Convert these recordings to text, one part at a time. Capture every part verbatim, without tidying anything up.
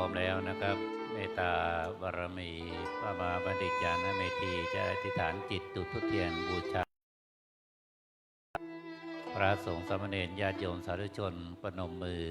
พร้อมแล้วนะครับ เมตตาบารมี พระมหาบัณฑิตยาณเมธี จะอธิษฐานจิตจุดธูปเทียนบูชา พระสงฆ์สามเณรญาติโยมสาธุชนประนมมือ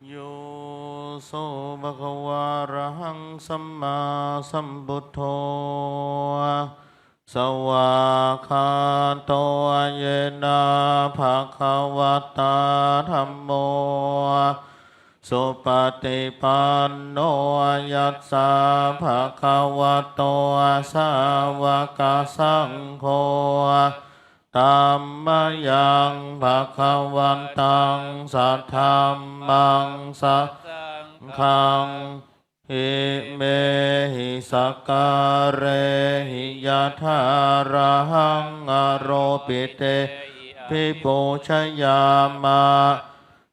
Yo so bhagavā arahaṃ sammāsambuddho, svākkhāto yena bhagavatā dhammo, supaṭipanno yassa bhagavato sāvakasaṅgho, tammayaṃ bhagavantaṃ sadhammaṃ sasaṅghaṃ, imehi sakkārehi yathārahaṃ āropitehi abhipūjayāma.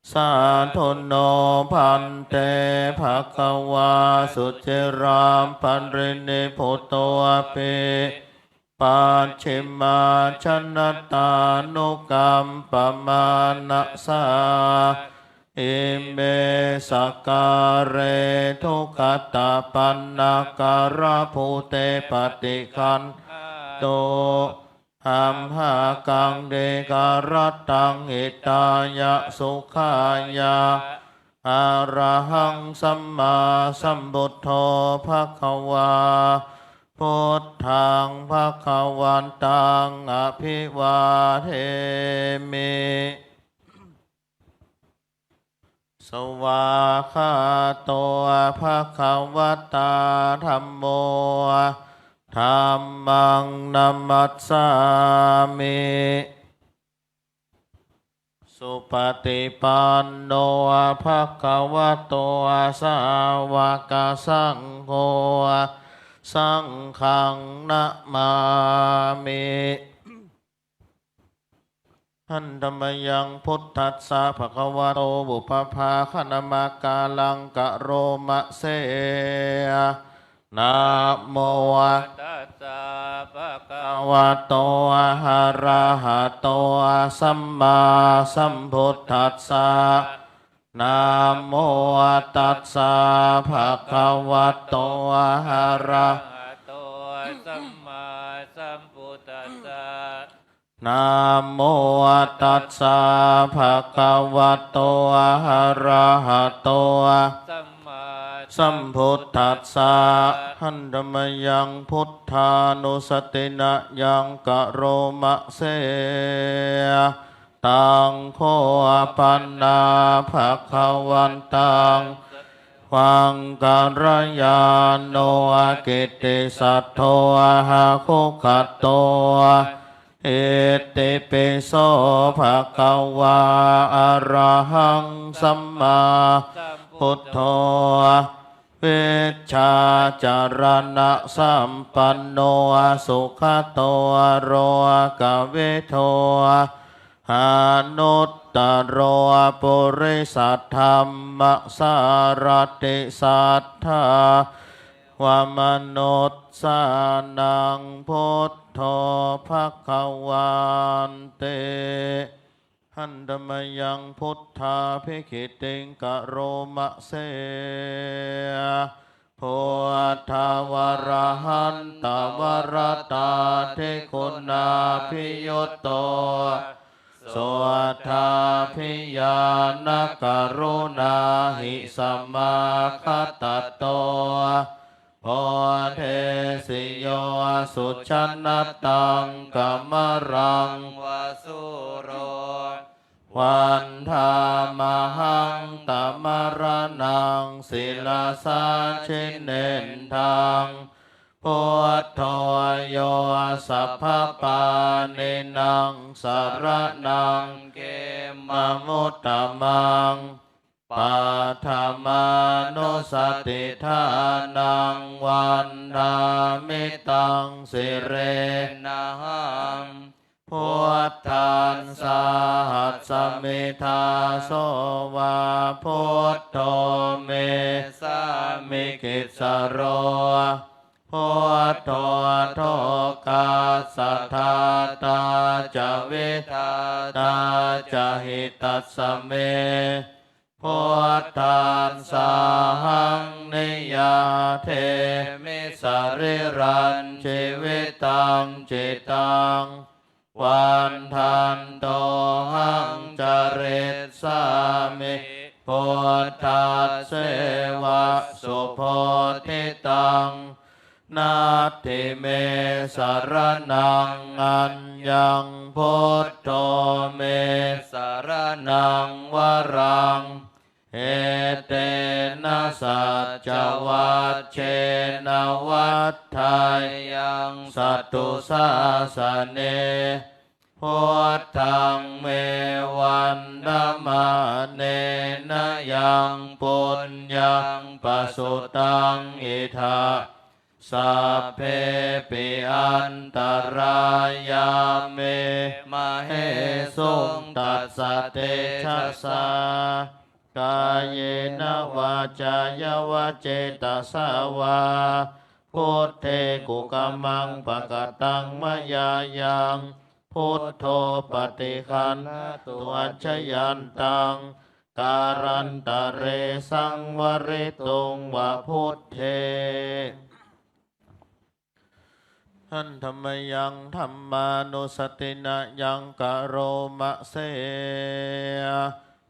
Sādhu no bhante bhagavā suciraṃ parinibbutopi, pacchimājanatānukampamānasā, ime sakkāre duggatapaṇṇākārabhūte paṭiggaṇhātu, amhākaṃ dīgharattaṃ hitāya sukhāya. Arahaṃ sammāsambuddho bhagavā, buddhaṃ bhagavantaṃ abhivādemi. Svākkhāto bhagavatā dhammo, dhammaṃ namassāmi. Supaṭipanno bhagavato sāvakasaṅgho, saṅghaṃ namāmi. Handa mayaṃ buddhassa bhagavato pubbabhāganamakāraṃ karoma se. Namo tassa bhagavato arahato sammāsambuddhassa. Namo tassa bhagavato arahato sammāsambuddhassa. Namo tassa bhagavato arahato sammāsambuddhassa. Handa mayaṃ buddhānussatinayaṃ karoma se. Taṃ kho pana bhagavantaṃ devaṃ kalyāṇo kittisaddo anuggāto. Itipi so bhagavā arahaṃ sammāsambuddho, vijjācaraṇasampanno sugato lokavidū, anuttaro purisadammasārathi satthā devamanussānaṃ buddho bhagavāti. Handa mayaṃ buddhābhigītiṃ karoma se. Buddhavarahantavarāhidiguṇābhiyutto, suddhābhiñāṇakaruṇāhi samāgatatto, bodhesi yo sujanataṃ kamalaṃ va sūro, vandāmahaṃ tamaraṇaṃ sirasā jinendaṃ. Buddho yo sabbapāṇīnaṃ saraṇaṃ khemamuttamaṃ, paṭhamānussatiṭṭhānaṃ vandāmi taṃ sirenahaṃ. Buddhaṃ sahassamidhā so vā, buddho me sāmikissaro, buddho tokassa ḍātā ca vidhātā ca hitassa me. Buddhaṃ sāhaṃ niyyādemi sarīrañjīvitañcidaṃ, vandantohaṃ carissāmi buddhasseva subodhitaṃ. Natthi me saraṇaṃ aññaṃ, buddho me saraṇaṃ varaṃ, etena saccavajjena vaḍḍheyyaṃ satthu sāsane. Buddhaṃ me vandamānena yaṃ puññaṃ pasutaṃ idha, sabbepi antarāyā me māhesuṃ tassa tejasā. Kāyena vācāya va cetasā vā, buddhe kukammaṃ pakataṃ mayā yaṃ, buddho paṭiggaṇhatu accayantaṃ, kālantare saṃvarituṃ va buddhe. Handa mayaṃ dhammānussatinayaṃ karoma se.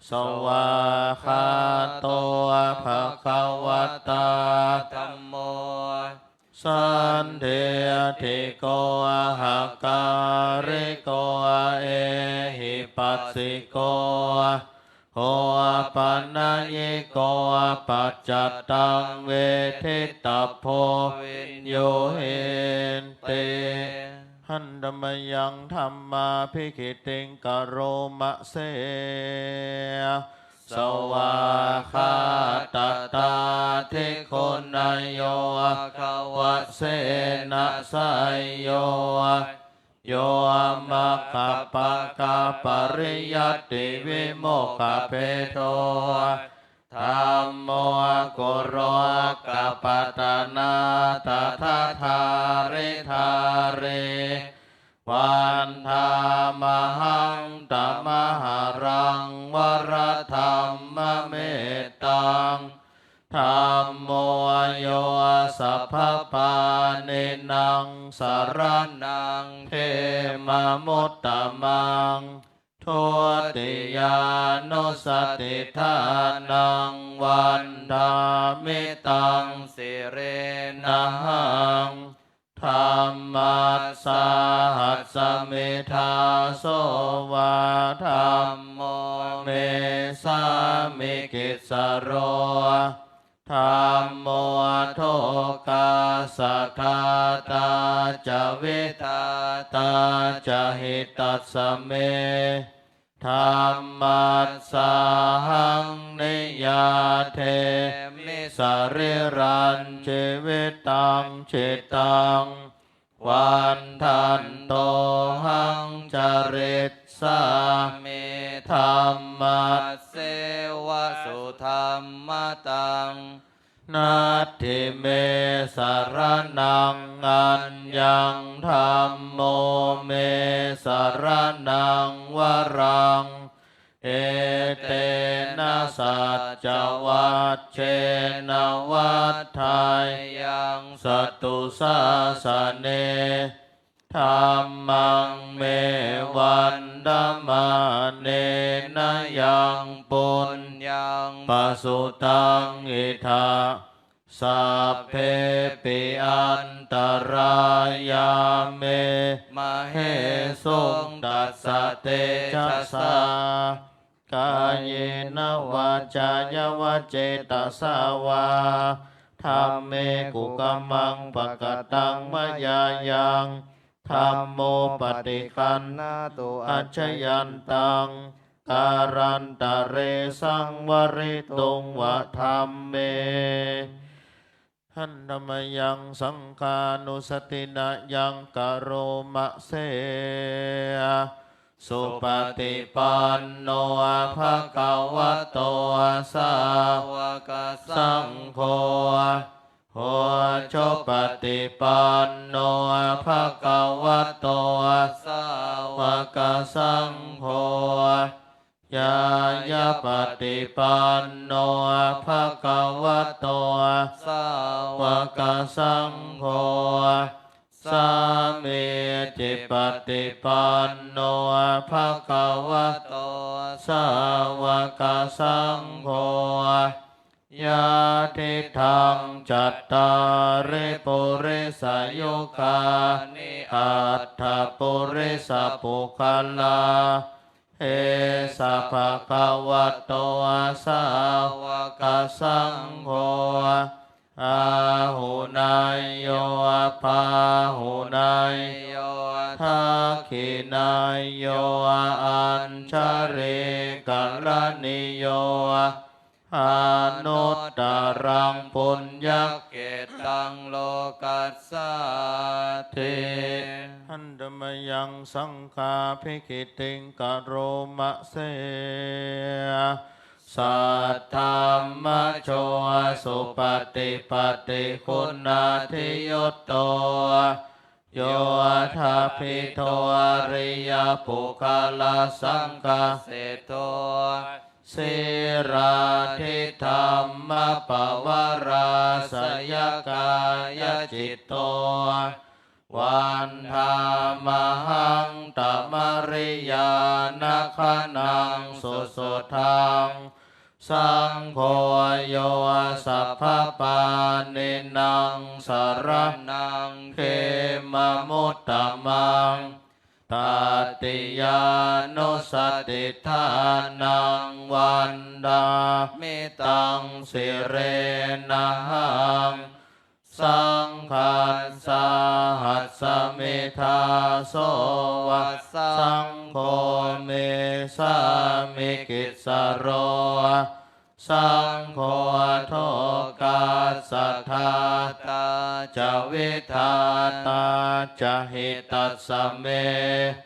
Svākkhāto bhagavatā dhammo, sandiṭṭhiko akāliko ehipassiko, opanayiko paccattaṃ veditabbo viññūhīti. Handa mayaṃ dhammābhigītiṃ karoma se. Svākkhātatādiguṇayogavasena seyyo, yo maggapākapariyattivimokkhabhedo, dhammo kulokapatanā tadadhāridhārī, vandāmahaṃ tamaharaṃ varadhammamettaṃ. Dhammo yo sabbapāṇīnaṃ saraṇaṃ khemamuttamaṃ, dutiyānussatiṭṭhānaṃ vandāmi taṃ sirenahaṃ. Dhammasāhassami dāso va, dhammo me sāmikissaro, dhammo tokassa ḍātā ca vidhātā ca hitassa me. Dhammassāhaṃ niyyādemi sarīrañjīvitañcidaṃ, vandantohaṃ carissāmi dhammasseva sudhammataṃ. Natthi me saraṇaṃ aññaṃ, dhammo me saraṇaṃ varaṃ, etena saccavajjena vaḍḍheyyaṃ satthu sāsane. Dhammaṃ me vandamānena yaṃ puññaṃ pasutaṃ idha, Sabbepi antarāyā me māhesuṃ tassa tejasā. Kāyena vācāya va cetasā vā, dhamme kukammaṃ pakataṃ mayā yaṃ, dhammo paṭiggaṇhatu accayantaṃ, kālantare saṃvarituṃ va dhamme. Handa mayaṃ saṅghānussatinayaṃ karoma se. Supaṭipanno bhagavato sāvakasaṅgho, ujupaṭipanno bhagavato sāvakasaṅgho, ñāyapaṭipanno bhagavato sāvakasaṅgho, sāmīcipaṭipanno bhagavato sāvakasaṅgho, yadidaṃ cattāri purisayugāni aṭṭha purisapuggalā, esa bhagavato sāvakasaṅgho, āhuneyyo pāhuneyyo dakkhiṇeyyo añjalikaraṇīyo, anuttaraṃ puññakkhettaṃ lokassāti. Handa mayaṃ saṅghābhigītiṃ karoma se. Saddhammajo supaṭipattiguṇādiyutto, yoṭṭhabbidho ariyapuggalasaṅghaseṭṭho, sīlādidhammapavarāsayakāyacitto, vandāmahaṃ tamariyāna gaṇaṃ susuddhaṃ. Saṅgho yo sabbapāṇīnaṃ saraṇaṃ khemamuttamaṃ, tatiyānussatiṭṭhānaṃ vandāmi taṃ sirenahaṃ. Saṅghassāhasmi dāso va, saṅgho me sāmikissaro, saṅgho lokassa ḍātā ca vidhātā ca hitassa me.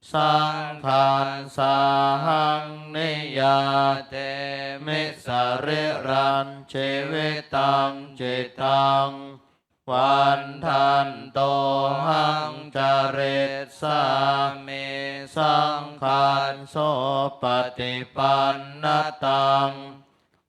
Saṅghassāhaṃ niyyādemi sarīrañjīvitañcidaṃ, vandantohaṃ carissāmi saṅghassopaṭipannataṃ.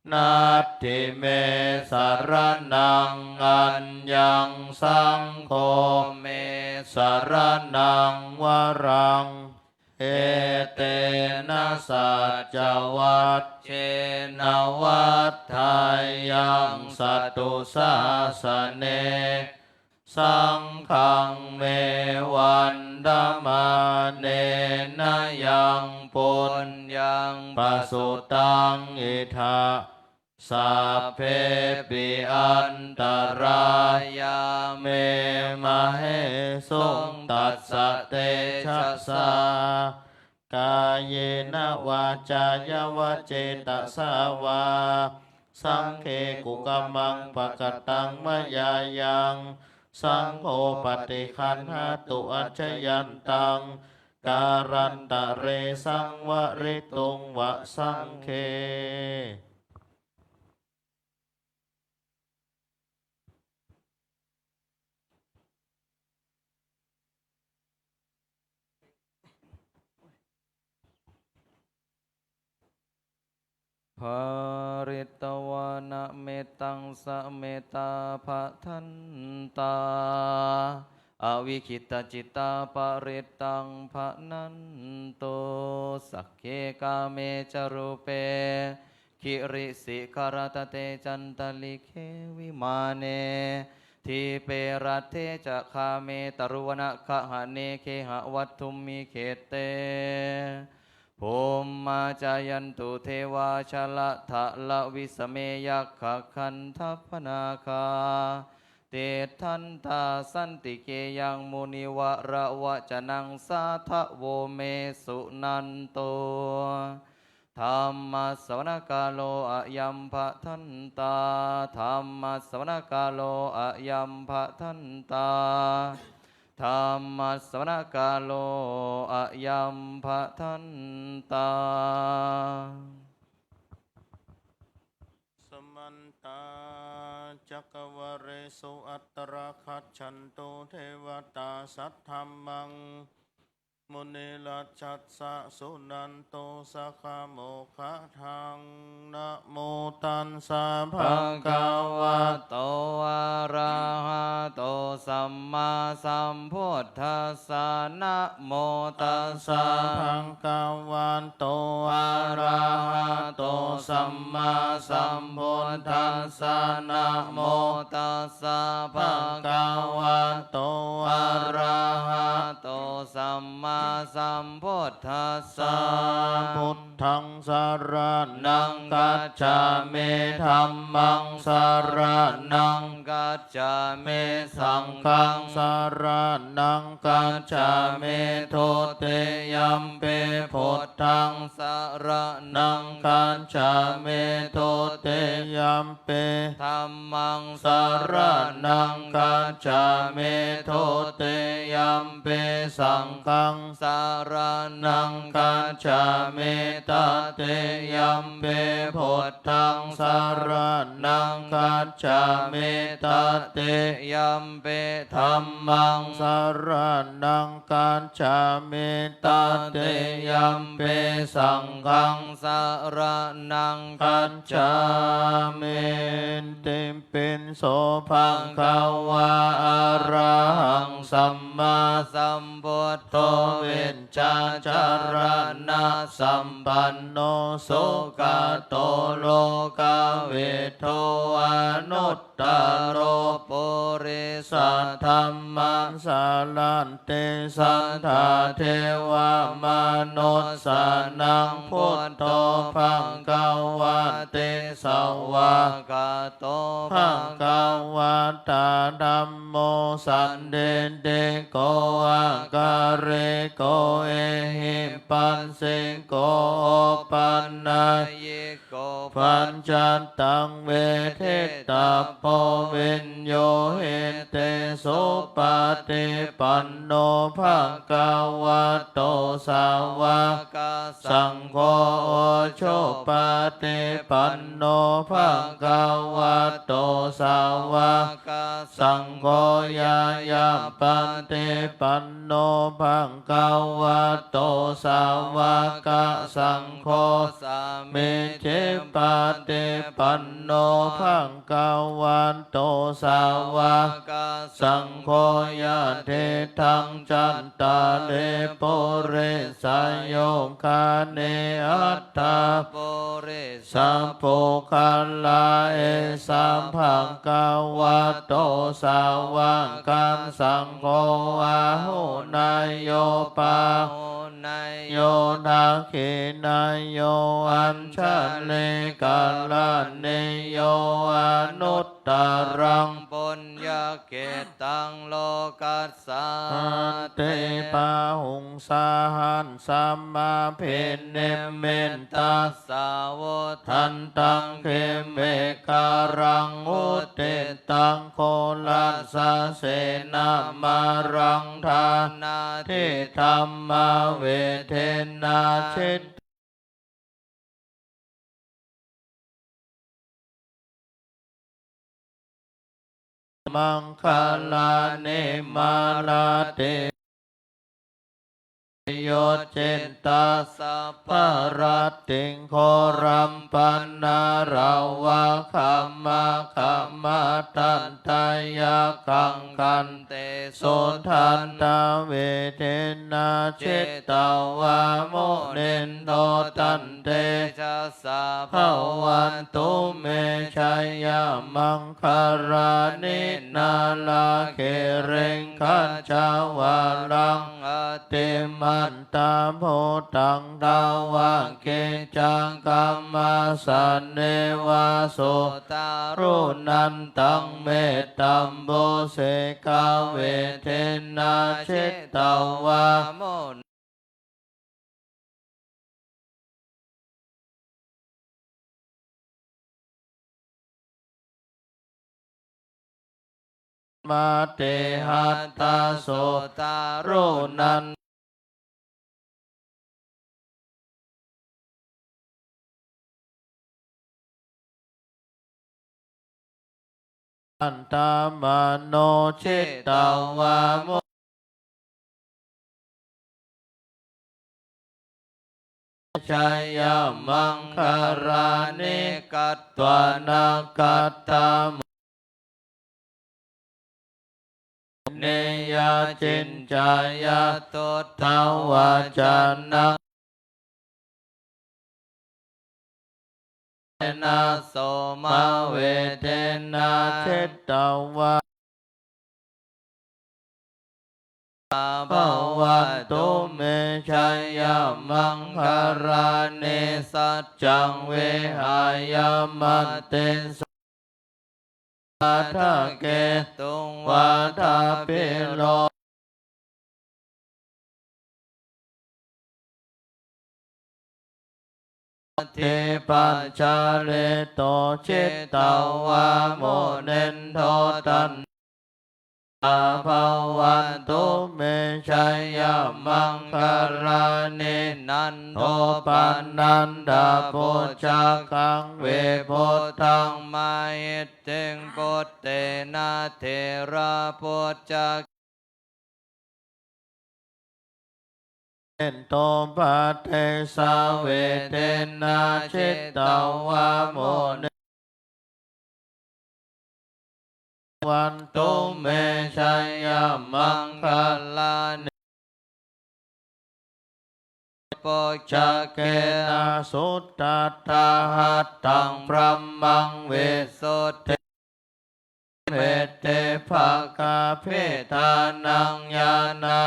Natthi me saraṇaṃ aññaṃ, saṅgho me saraṇaṃ varaṃ, etena saccavajjena vaḍḍheyyaṃ satthu sāsane. Saṅghaṃ me vandamānena yaṃ puññaṃ pasutaṃ idha, sabbepi antarāyā me māhesuṃ tassa tejasā. Kāyena vācāya va cetasā vā, saṅghe kukammaṃ pakataṃ mayā yaṃ, saṅgho paṭiggaṇhatu accayantaṃ, kālantare saṃvarituṃ va saṅghe. Pharitvāna mettaṃ sametā bhadantā, avikkhittacittā parittaṃ bhaṇantu. Sagge kāme ca rūpe girisikharataṭe cantalikkhe vimāne, dīpe raṭṭhe ca gāme taruvanagahane gehavatthumhi khette, bhummā cāyantu devā jalathalavisame yakkhagandhabbanāgā, tiṭṭhantā santike yaṃ munivaravacanaṃ sādhavo me suṇantu. Dhammassavanakālo ayam bhadantā. Dhammassavanakālo ayam bhadantā. Dhammassavanakālo ayam bhadantā. Samantā cakkavāḷesu atrāgacchantu devatā saddhammaṃ munirājassa suṇantu saggamokkhadaṃ. Namo tassa bhagavato arahato sammāsambuddhassa. Namo tassa bhagavato arahato sammāsambuddhassa. Namo tassa bhagavato arahato sammāsambuddhassa. Buddhaṃ saraṇaṃ gacchāmi. Dhammaṃ saraṇaṃ gacchāmi. Saṅghaṃ saraṇaṃ gacchāmi. Dutiyampi buddhaṃ saraṇaṃ gacchāmi. Dutiyampi dhammaṃ saraṇaṃ gacchāmi. Dutiyampi saṅghaṃ saraṇaṃ gacchāmi. Tatiyampi buddhaṃ saraṇaṃ gacchāmi. Tatiyampi dhammaṃ saraṇaṃ gacchāmi. Tatiyampi saṅghaṃ saraṇaṃ gacchāmi. Itipi so bhagavā arahaṃ sammāsambuddho vijjācaraṇasampanno sugato lokavidū anuttaro purisadammasārathi satthā devamanussānaṃ buddho bhagavāti. Svākkhāto bhagavatā dhammo sandiṭṭhiko akāliko ehipassiko opanayiko paccattaṃ veditabbo viññūhīti. Supaṭipanno bhagavato sāvakasaṅgho, ujupaṭipanno bhagavato sāvakasaṅgho, ñāyapaṭipanno bhagavato sāvakasaṅgho, sāmīcipaṭipanno bhagavato sāvakasaṅgho, yadidaṃ cattāri purisayugāni aṭṭha purisapuggalā, esa bhagavato sāvakasaṅgho, āhuneyyo pāhuneyyo dakkhiṇeyyo añjalikaraṇīyo anuttaraṃ puññakkhettaṃ lokas sāti. Bāhuṃ sahassamabhinimmitasāvudhantaṃ, grīmekhalaṃ uditaṃ ghorasasenamāraṃ, dānādidhammavidhinā jit maṅgalāni. Mārāti yo cittasabbaratthiṃ ghorampanāḷavakamakkhamatha ttayakkhaṃ khantīsudantavidhinā jitavā munindo tantejasā bhavatu me jayamaṅgalāni. Nāḷāgiriṃ gajavaraṃ atimattabhūtaṃ dāvaggicakkamasanīva sudāruṇantaṃ mettambusekavidhinā jitavā munindo matihatthasudāruṇantaṃ attamano jitavā munindo jayamaṅgalāni. Katvāna kaṭṭham neya ciñcāya duṭṭhavacanaṃ na somavidhinā jitavā bhavatu me jayamaṅgalāni. Saccaṃ vihāya matisaccakavādaketuṃ vādābhiropitamanaṃ bodhipaccalito jitavā munindo tantejasā bhavatu me jayamaṅgalāni. Nandopanandabhujagaṃ vibudhaṃ mahiddhiṃ puttena therabhujagena iddhūpadesavidhinā jitavā munindo tantejasā bhavatu me jayamaṅgalāni. Bhujagena sudaṭṭhahatthaṃ brahmaṃ visuddhi middhibakābhidhānaṃ ñāṇā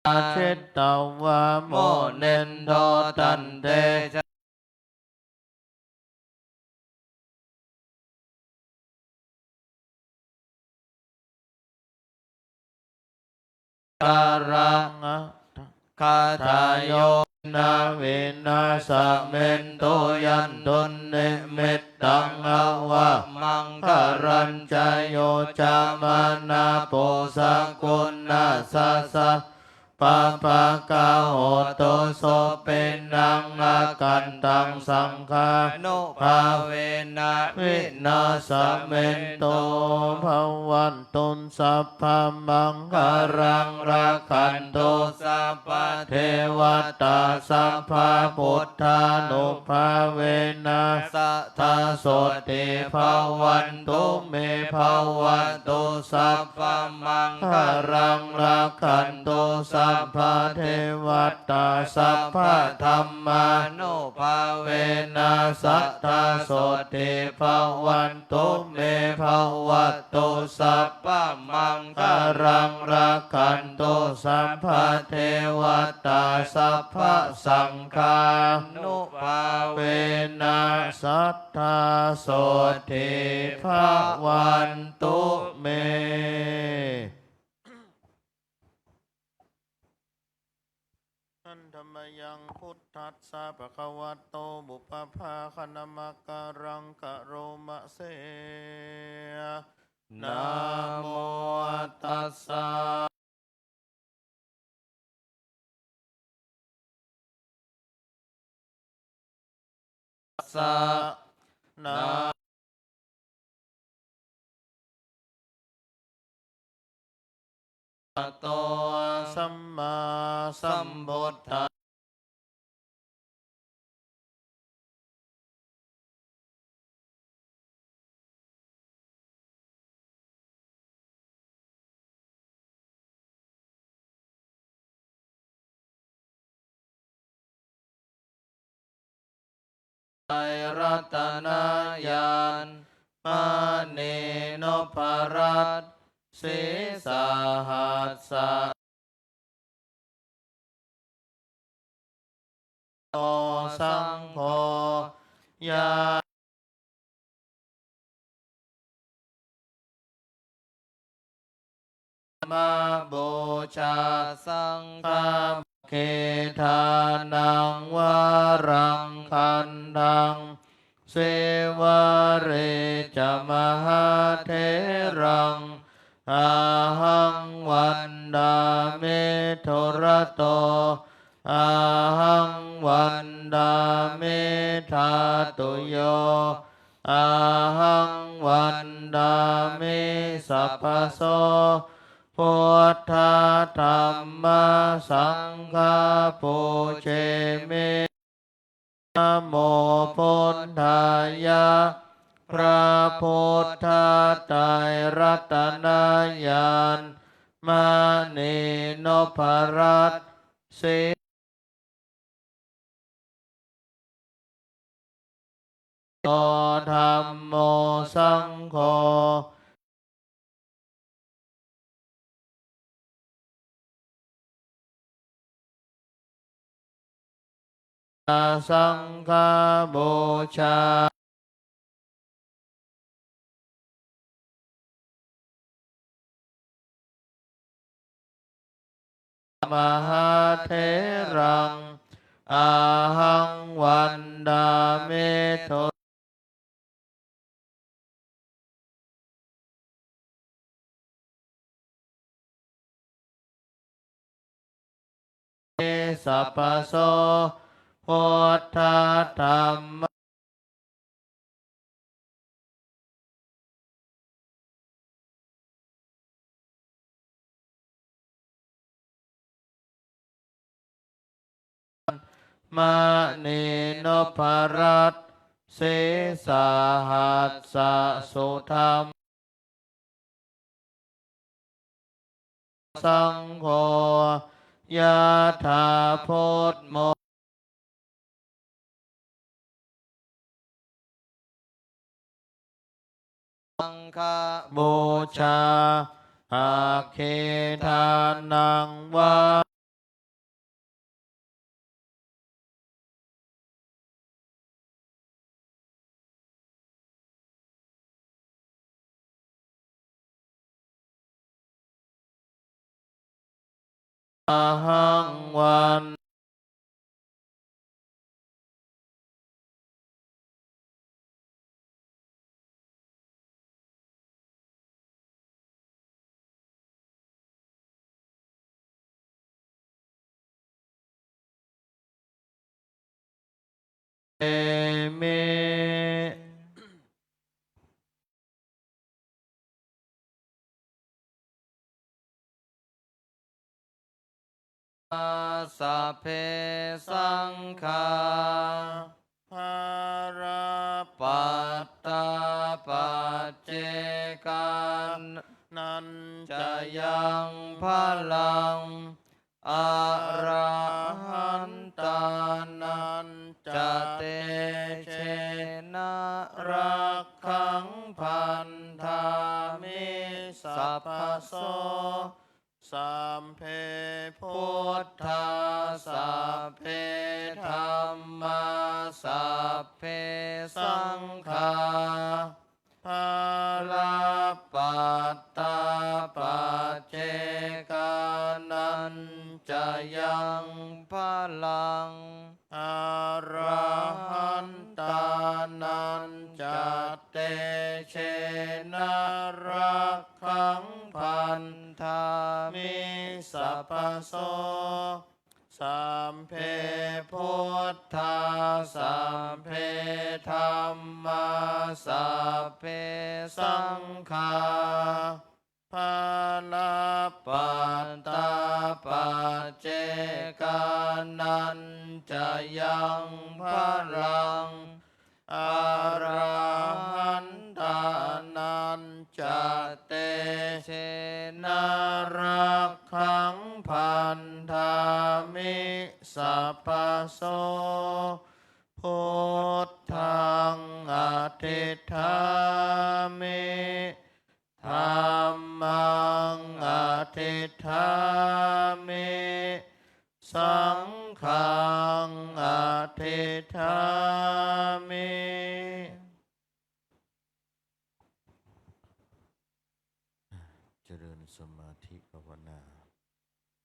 jitavā munindo tantejasā karaṃ kathāyo na vināsamentu. Yandunnimittaṃ avamaṅgalañca yo cāmanāpo sakuṇassa pāpaggaho dussupinaṃ akantaṃ saṅghānubhāvena vināsamentu. Bhavantu sabbamaṅgalaṃ rakkhantu sabbadevatā sabbabuddhānubhāvena sadā sotthī bhavantu me. Bhavatu sabbamaṅgalaṃ rakkhantu sabbadevatā sabbadhammānubhāvena sadā sotthī bhavantu me. Bhavatu sabbamaṅgalaṃ rakkhantu sabbadevatā sabbasaṅghānubhāvena sadā sotthī bhavantu me. Handa mayaṃ buddhassa bhagavato pubbabhāganamakāraṃ karoma se. Namo tassa. Sa. Na. to sammāsambuddhassa. Itai ratanañāṇamani nopparatsi sahassa no saṅgho. Yā ma pūjā saṅghā khīṭānaṃ varaṃ gandhaṃ sīvalī ca mahātheraṃ ahaṃ vandāmi dūrato ahaṃ vandāmi dhātuyo ahaṃ vandāmi sabbaso. Buddha dhamma saṅghā pūjemi. Namo buddhāya. พระพุทธไตรรัตนญาณมณีนพรัตน์สี to dhammo saṅgho saṅghā pūjā mahātheraṃ ahaṃ vandāmi dūrato sabbaso. Buddha dhamma mani nopparatsi sahassa sudhammo saṅgho. Yathā buddho saṅghā pūjā aggīdānaṃ va ahaṃ van emi. Sabbe saṅghā balappattā paccekānañca yaṃ balaṃ arahantānañca tejena rakkhaṃ bandhāmi sabbaso. Sabbe buddhā sabbe dhammā sabbe saṅghā balappattā paccekānañca yaṃ balaṃ arahantānañca tejena rakkhaṃ bandhāmi sabbaso. Sabbe buddhā sabbe dhammā sabbe saṅghā balappattā paccekānañca yaṃ balaṃ, arahantānañca tejena rakkhaṃ bandhāmi sabbaso. Buddhaṃ adhiṭṭhāmi, dhammaṃ adhiṭṭhāmi, saṅghaṃ adhiṭṭhāmi. เจริญสมาธิภาวนา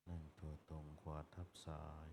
นั่งตัวตรง ขวาทับซ้าย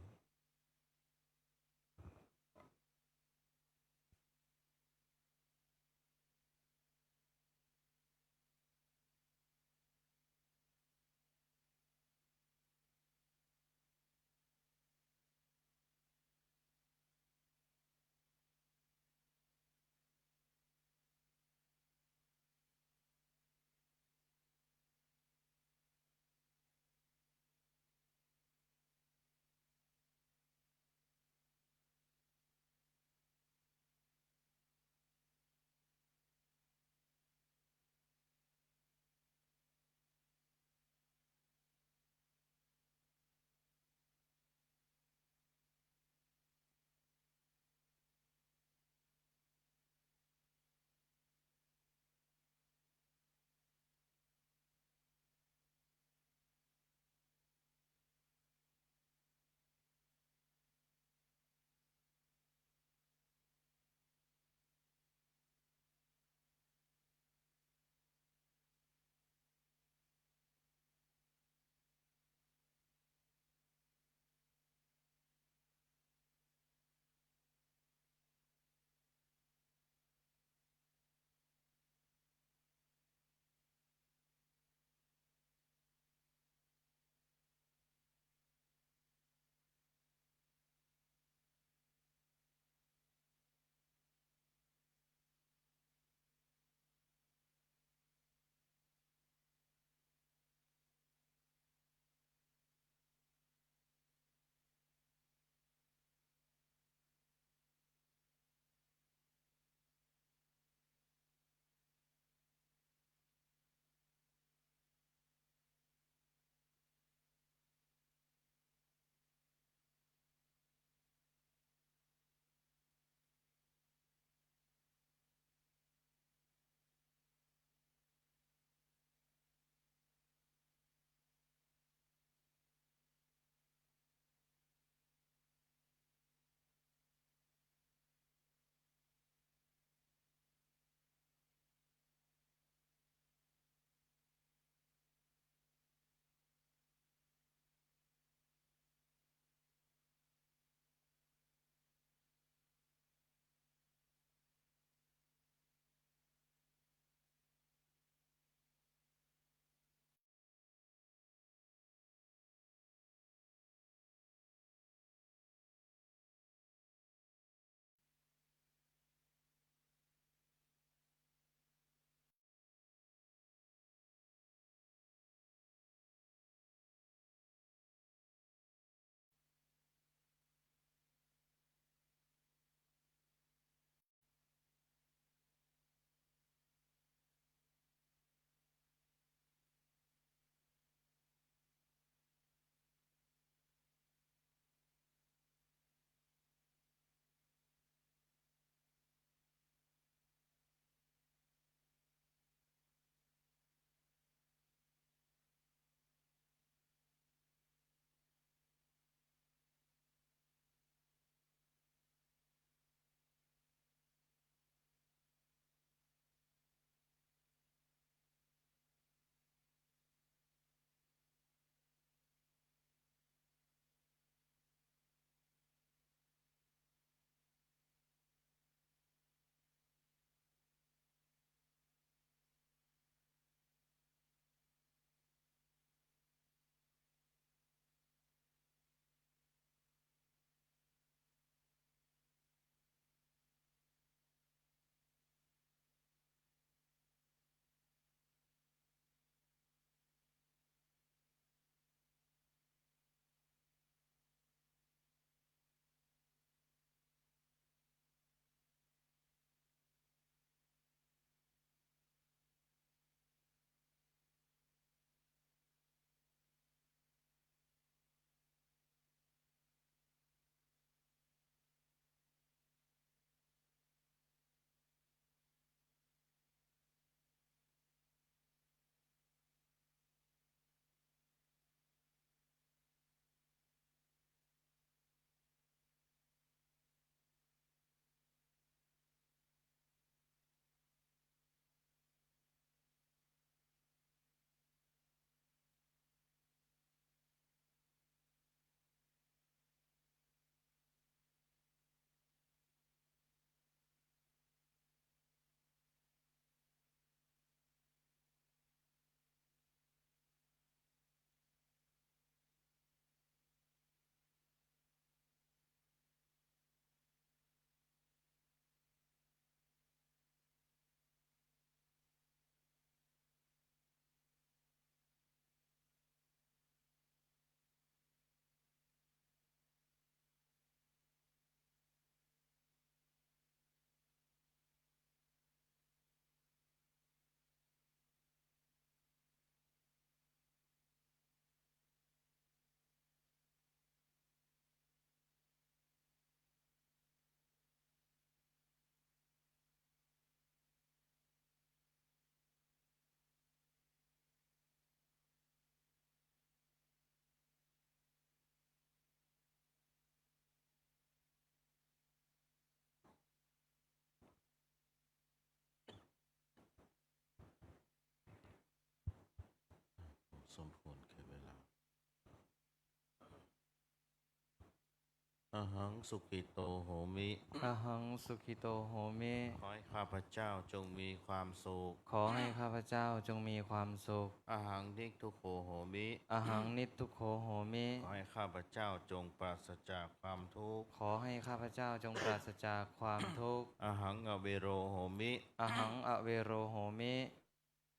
Ahaṃ sukhito homi. Ahaṃ sukhito homi. ขอให้ข้าพเจ้าจงมีความสุข ขอให้ข้าพเจ้าจงมีความสุข Ahaṃ niddukkho homi. Ahaṃ niddukkho homi. ขอให้ข้าพเจ้าจงปราศจากความทุกข์ ขอให้ข้าพเจ้าจงปราศจากความทุกข์ Ahaṃ avero homi. Ahaṃ avero homi.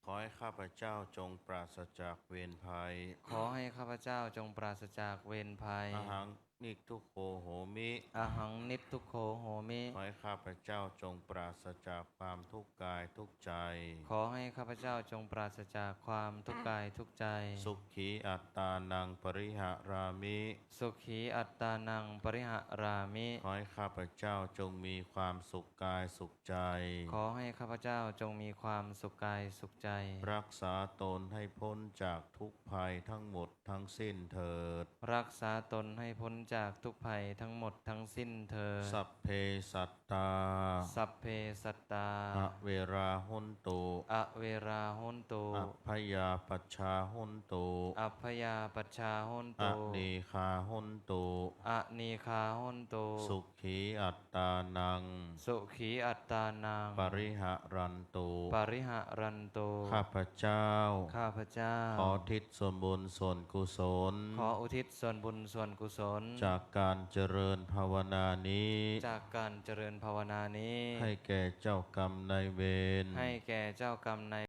ขอให้ข้าพเจ้าจงปราศจากเวรภัย ขอให้ข้าพเจ้าจงปราศจากเวรภัย Ahaṃ niddukkho homi. Ahaṃ niddukkho homi. ขอให้ข้าพเจ้าจงปราศจากความทุกข์กายทุกข์ใจ ขอให้ข้าพเจ้าจงปราศจากความทุกข์กายทุกข์ใจ Sukhī attānaṃ pariharāmi. Sukhī attānaṃ pariharāmi. ขอให้ข้าพเจ้าจงมีความสุขกายสุขใจ ขอให้ข้าพเจ้าจงมีความสุขกายสุขใจ รักษาตนให้พ้นจากทุกข์ภัยทั้งหมดทั้งสิ้นเถิด รักษาตนให้พ้นจากทุกข์ภัยทั้งหมดทั้งสิ้นเถิด Sabbe sattā. Sabbe sattā. Averā hontu. Averā hontu. Abyāpajjhā hontu. Abyāpajjhā hontu. Anīghā hontu. Anīghā hontu. Sukhī attānaṃ. Sukhī attānaṃ. Pariharantu. Pariharantu. ข้าพเจ้า ข้าพเจ้า ขออุทิศส่วนบุญส่วนกุศล ขออุทิศส่วนบุญส่วนกุศล จากการเจริญภาวนานี้ จากการเจริญภาวนานี้ ให้แก่เจ้ากรรมนายเวร ให้แก่เจ้ากรรมนาย